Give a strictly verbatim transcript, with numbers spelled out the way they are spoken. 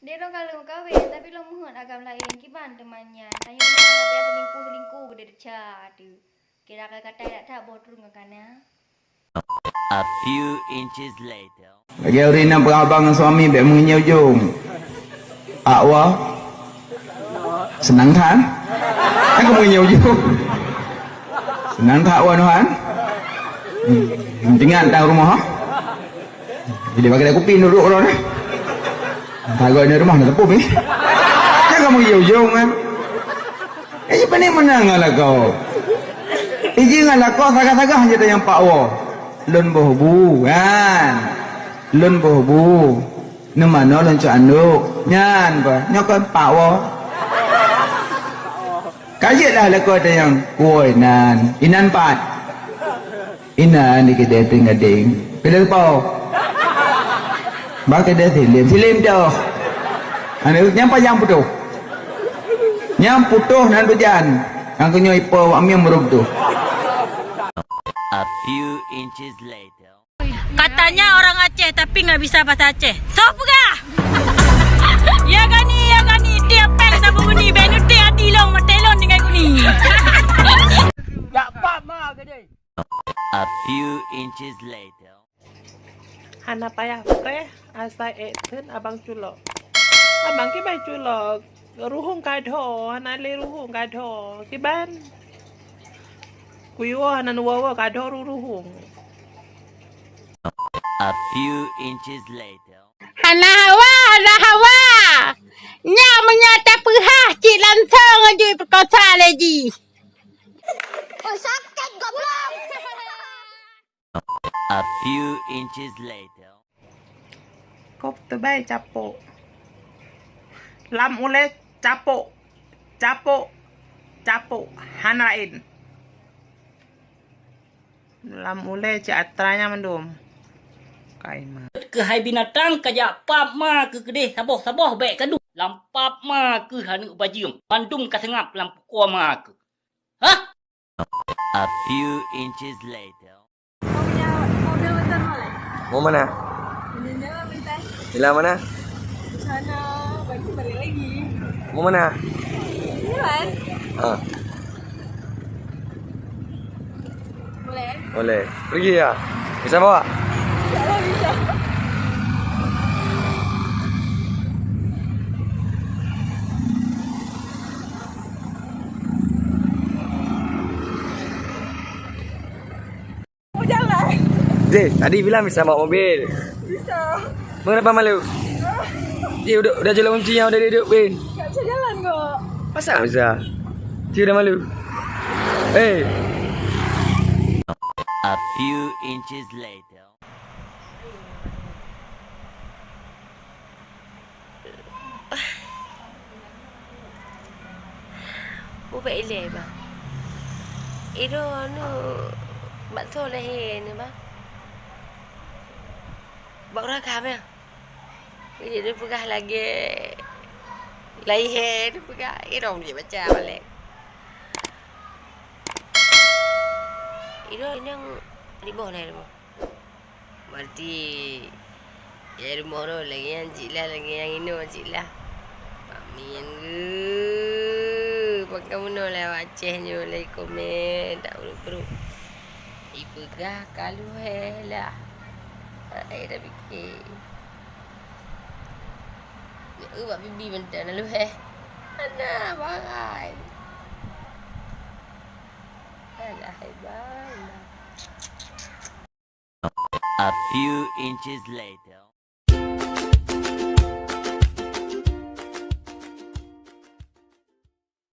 Deh lôn ka lheueh meukawen, tapi lôn meuheuet agam laén, kiban teuma nyan. Tanyoe nyan hana payah selingkuh-selingkuh, geude desya teuh. Kira kata-kata dak that boh trueng ka kana. A few inches later. Lagèe ureueng inong peugah abang ngon suami bèk meungieng ujong. Ak woe. Seunang that. Kan ka meungieng ujong. Seunang that woe, Nuhan. Hmm. Teuingat tang rumoh, ha? Jadi bak keude kupi duek-duek droeneuh. Sagoe nyoe rumoh na teupeu pih. Nyan ka meungieng ujong, kan? Eh, ji pané meunan ngon lakoe. Eh, ji ngon lakoe sagah-sagah jih tanyong pak woe. Lôn boh bu, kan? Lôn boh bu. Neumanoe lôn cok andok. Nyan bah, nyoe kon pak woe. Ka jeuet lah lakoe tanyong, woe inan. Inan pat? Inan di keudè teuing gadeng. Keudè po? Bak keudè Silem. Silem toh. Aneuk nyan pajan putôh. Nyan putôh nan tujan. Nyang keunyoe ipo awak mieng meurup tu. A few inches later. Katanya orang Aceh tapi nggak bisa bahasa Aceh. Soh peugah! Ya gani, ya gani, tiap pek sabu guni, bèk neutek ati lôn, maté lôn tinggai guni. Jak pap ma gede. A few inches later. Hana payah preh, asai ék theun abang culok. Abang kiban culok, ruhueng kadho, hana lé ruhueng kadho. Kiban kuyue hana neuwoe-woe kadho ru-, ruhueng. A few inches later. Hana hawa, hana hawa. Nyak meunyoe tapeuhah cit langsong aju peukosa lé jih. Oh, sakét goblok. A few inches later. Kop teubai capok. Lam ulèe capok. Capok. Capok. Hana laén. Lam ulèe cit atra nyan mandum. Kai ma. Keuhai binatang ka jak pap ma keuh keudeh saboh-saboh bèk kaduek. Lam pap ma keuh aneuk bajeueng. Mandum ka seungab lam pukoe ma keuh. Hah? A few inches later. Mau mana? Jalan mana? Mau mana? Ah. Boleh. Pergi ya? Bisa bawa? Mau jalan? Deh, tadi bilang bisa bawa mobil. Bisa. Mengapa malu? Dia udah, udah jalan kunci yang udah duduk, Bin. Tak bisa jalan kok. Masa tak bisa? Dia udah malu. Eh. A few inches later. Bubek ilèe bang. Iro anu bak tho lahé ni bang. Bak uraka bang. Jadi dia peugah lagi lahé dia peugah iro dia baca balik. Iro inong di bawah lahé dia. Berarti ya rumoh roh lagèe nyan cit lah, lagèe nyang inoe cit lah. Pak Min geuh, pakon meunoe lé awak Aceh nyoe lé komen tak brok-brok. Ipeugah ka lheueh lah. Hai dah pike. Nyoe bak bibi mantong na lheueh. Hana bagai. Alah hai bang. A few inches later.